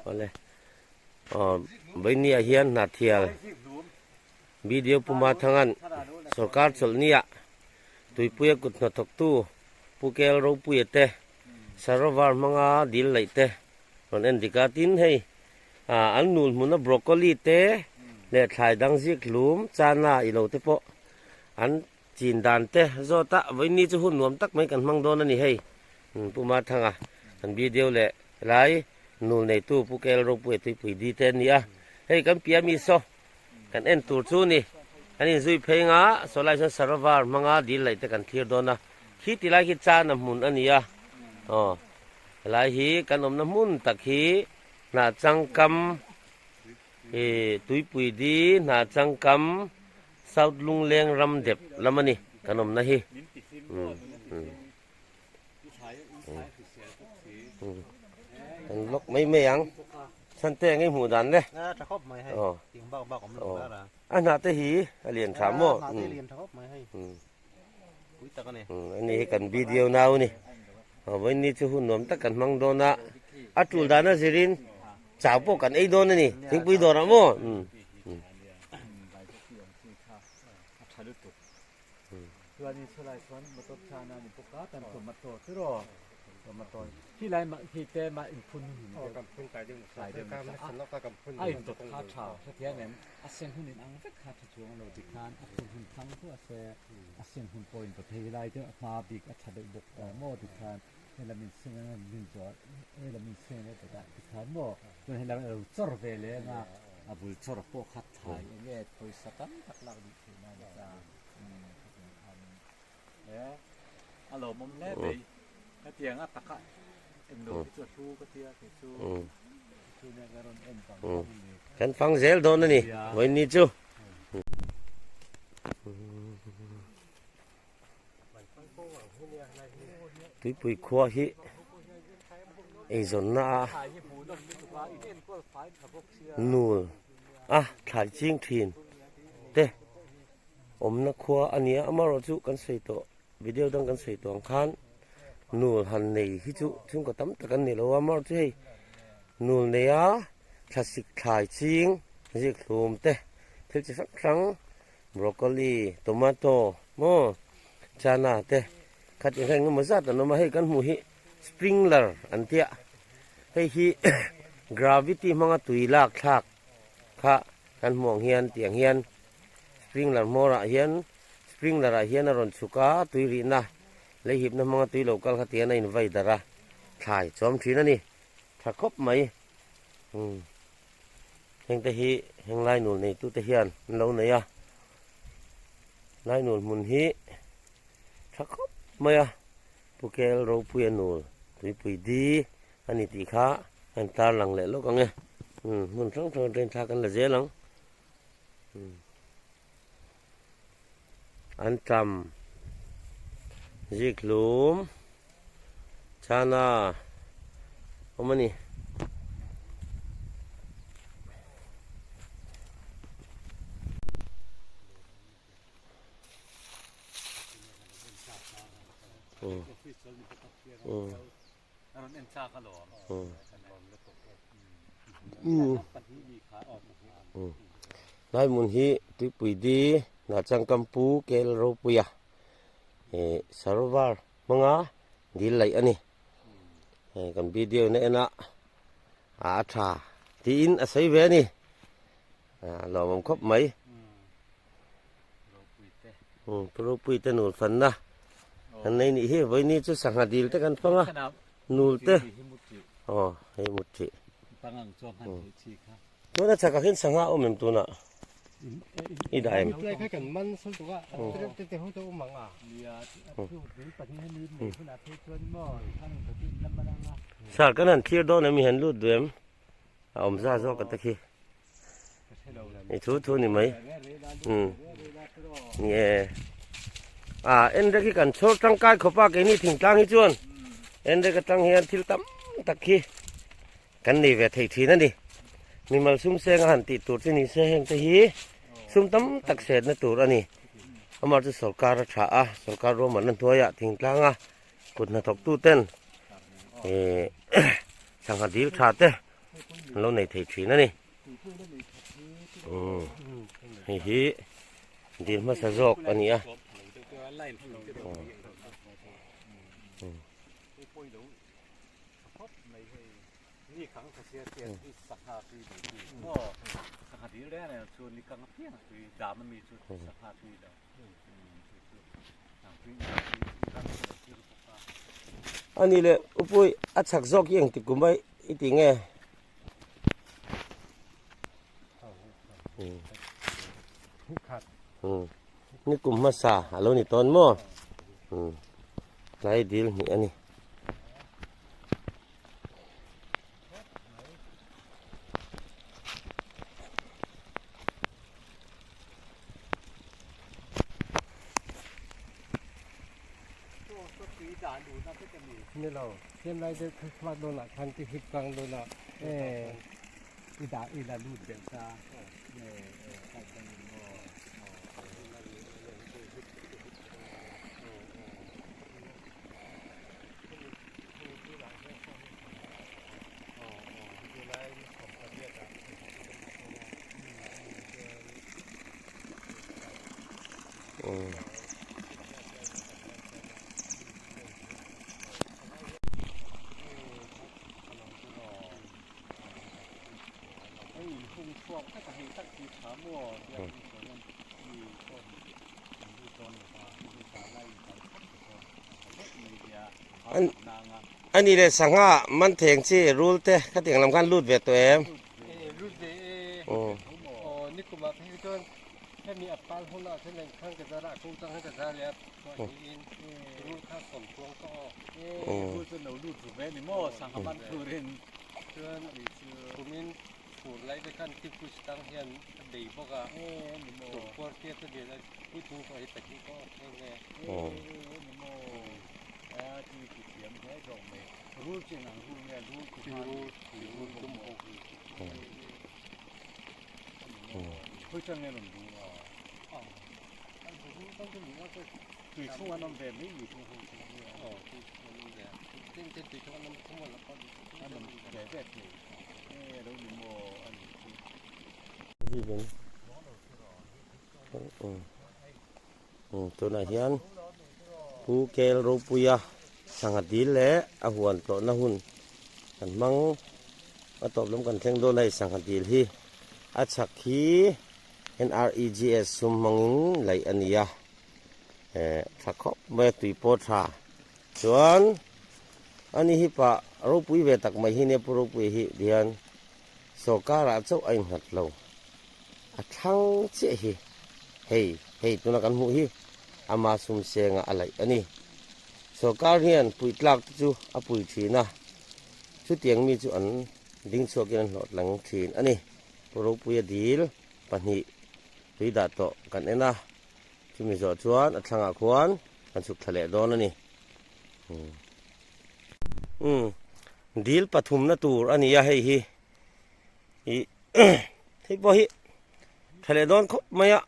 Awle. Aw Vawinia hian Hnahthial BDO Puma Thangan sorkar chawlhnia Tuipuia kut hnathawktu Pu Kel Ropuia te Sarovar hmanga dil laih te rawn en dik a. Tin hei an nul hmuna broccoli te leh thlai dang zik hlum chana ilo te pawh an Chin dan te zawt a, vawiin chu hun nuam tak mai kan hmang dawn a ni hei. Pu Marthanga kan video leh helai nul neitu Pu KL Ropuia Tuipui di te an ni a. Hei kan pia mi saw kan en tur chu ni. Kan inzui phei nga saw lai chuan sarovar hmanga dil laih te kan thlir dawn a. Khi ti lai khi chana hmun a ni a. Aw helai hi kan awmna hmun tak hi Hnahchangkam ih Tuipui di Hnahchangkam South Lungleng ram dep lam a ni kan awmna hi. Kan lawk mai mai ang. Chhan te ang i hmuh dan le. A hnah te hi a lian tha maw? Ani hi kan video nau a ni. Vawiin ni chu hun nuam tak kan hmang dawn a. A tul dan a zirin chau pawh kan ei dawn a ni. Thingpui dawrah maw? A sing hun pawhin ka thei lai chu a hma bik a tha deuh bawk ta maw tikhan helam in sing anga min zawh helam in sing anga ka dah tikhan maw chuan helam a lo chawr ve leh anga a bul chawr pawh kha thlai enge pawisa tam tak lak duh theih nan a ta e a lawmawm hle mai hetiang a taka englo hi chu a hlu ka tia kei chu Kan fang zel dawn a ni vawiin chu. Tuipui khua hi eizawnna a nul a thlai ching thin te awmna khua a nia amaherawhchu kan sawi tawh video dang kan sawi tawh ang khan nul han nei hi chu chhungkaw tam tak an ni lo a amaherawhchu hei nul neia thlasik thlai ching zik hlum te thil chi hrang hrang broccoli tomato maw chana te khat eng eng emaw zat an awm a hei kan hmuh hi sprinkler an tia hei hi gravity hmanga tui lak thlak kha kan hmuh ang hian tiang hian sprinkler hmawr ah hian sprinkler ah hian a rawn chhuk a tui rihna lei hipna hmanga tui lo kal kha tiang a invai darh a thlai chawm thin a ni tha khawp mai umm. Hengte hi heng lainul neitute hian an lo nei a, lainul hmun hi tha khawp mai a, Pu Kel Ropuia nul tuipui di a ni tih kha a in tar lang leh lawk ang e, umm hmun hrang hrang atangin thla kan la zel ang, umm an tam zikhlum chana awm a ni. Lai hmun hi tuipui di Nachangkam Pu Kel Ropuia ih sarovar hmanga dil laih a ni. Hei kan video na en a a tha tiin a sawi ve a ni. A lawmawm khawp mai. Pu Ropui te nul fanna kan nei nih hi vawiini chu sangha dil te kan fang a nul te aw hei mut thih tuna chhakah hian sangha a awm em tunah i dah em sir kan han thlir dawn em i han lut duh em a awm za zawk a te khi. I thu thu ni mai. Um. Ni e. A en rek hi kan chhawr tangkai khawp a keini thingtlang hi chuan en rek atang hian thil tam tak hi kan nei ve thei thin a ni. Mimal sum seng a han tih tur chu ni se heng te hi sum tam tak setna tur a ni. Amah chu sorkar a tha a, sorkar ruahmanna hnuaiah thingtlang a kut hnathawk tu ten eh sangha dil tha te. an lo nei thei thin a ni. Umm hei hi dil hmasa zawk a ni a. A ni le upui a chhak zawk hi engtik kum a i ti nge? Ni kum hmasa a lo ni tawn maw? Tlai dil hnih a ni. A ni leh sangha man theng chi rul te khatiang lam khan lut ve tawh em? Tunah hian Pu Kel Ropuia sangha dil leh a huan tlawhna hun kan hmang a tawp lam kan thleng dawn a hei sangha dil hi a chhak hi NREGS sum hmangin laih a ni a eh tha khawp mai a tui pawh tha chuan ani hi pah ropui ve tak mai hi nia Pu Ropuia hi tihian Sawrkarah chauh a innghat lo. A thlang chiah hi hei hei tuna kan hmuh hi ama sum senga a laih a ni. Sawrkar hian puih tlak te chu a pui thin a, chutiang mi chu an ding chhuakin an hlawhtlang thin a ni. Pu Ropuia dil pahnih tui dah tawh kan en a, chumi zawh chuan a thlangah khuan kan chhuk thla leh dawn a ni. Umm dil pathumna tur a ni a hei hi ih hei pawh hi tha leh dawn khawp mai a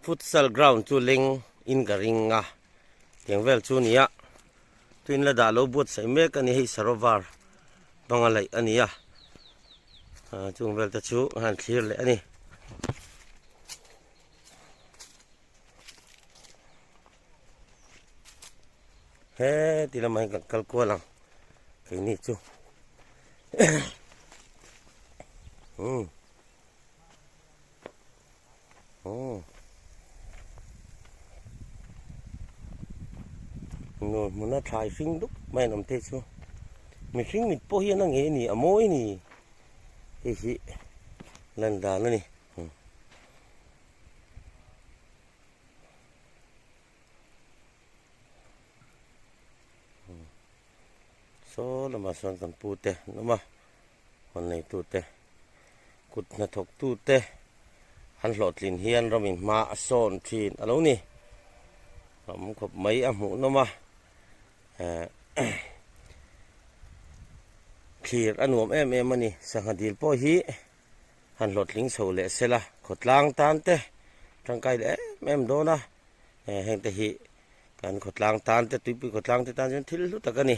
futsal ground chu leng in ka ring a tiang vel chu a ni a tuin la dah lo buatsaih mek a ni hei sarovar hmanga laih a ni a ah chung vel te chu a han thlir leh a ni. He ti lamah hian kan kal kual ang keini chu umm aw nuam hmuna thlai hring dup mai an awm te chu mihring mit pawh hian a ngei a ni a mawi a ni hei hi lan dan a ni. Saw lamah sawn kan pu te an awm a hawn neitu te kut hnathawk tu te an hlawhtlin hian ramin hma a sawn thin a lo ni a awm khawp mai a hmuh nawm a eh thlir a nuam em em a ni sangha dil pawh hi. Han hlawhtling chho leh sela khawtlang tan te tangkai leh em em dawn a, heng te hi kan khawtlang tan te tuipui khawtlang te tan chuan thil hlu tak a ni.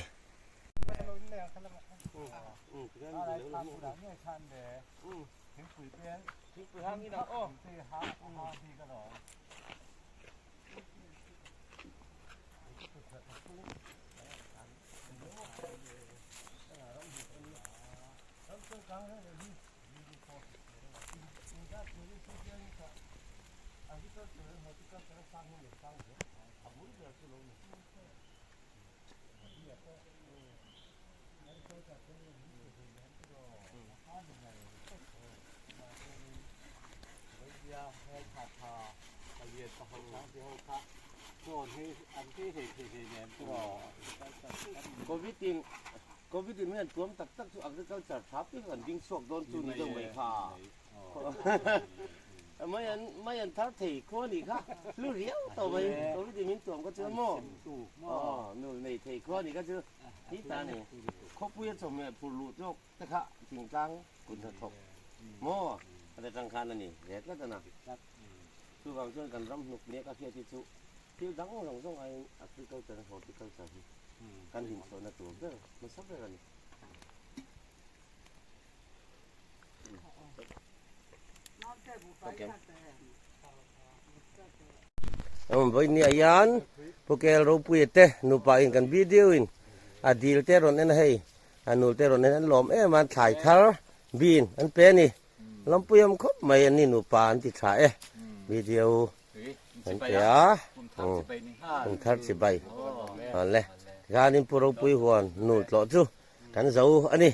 Covid in Covid in hian tuam tak tak chu agriculture tha piak an ding chhuak dawn chu ni deuh mai kha. Mai an mai an thar thei khua ni kha hlu riau tawh mai Covid in min tuam kha chu maw aw nul nei thei khua ni kha chu hi ta ni khawpui a chawhmeh phur luh zawk te kha thingtlang kut hnathawk maw a ta tang khan a ni ve tlat a na chuvang chuan kan ram hnuk nia ka hriat hi chu thil dang zawng zawng aiin agriculture horticulture hi kan hlimchhuahna tur ber hmasa ber a ni. Vawinia hian Pukel Ropuia te nupa in kan video in a dil te rawn en a hei a nul te rawn en an lawm em a an thlai thar bin an pe a ni lawmpui awm khawp mai an ni nupa an ti tha e video an pe a kum thar chibai le tikhanin Pu Ropui huan nul tlawh chu Kan zo a ni.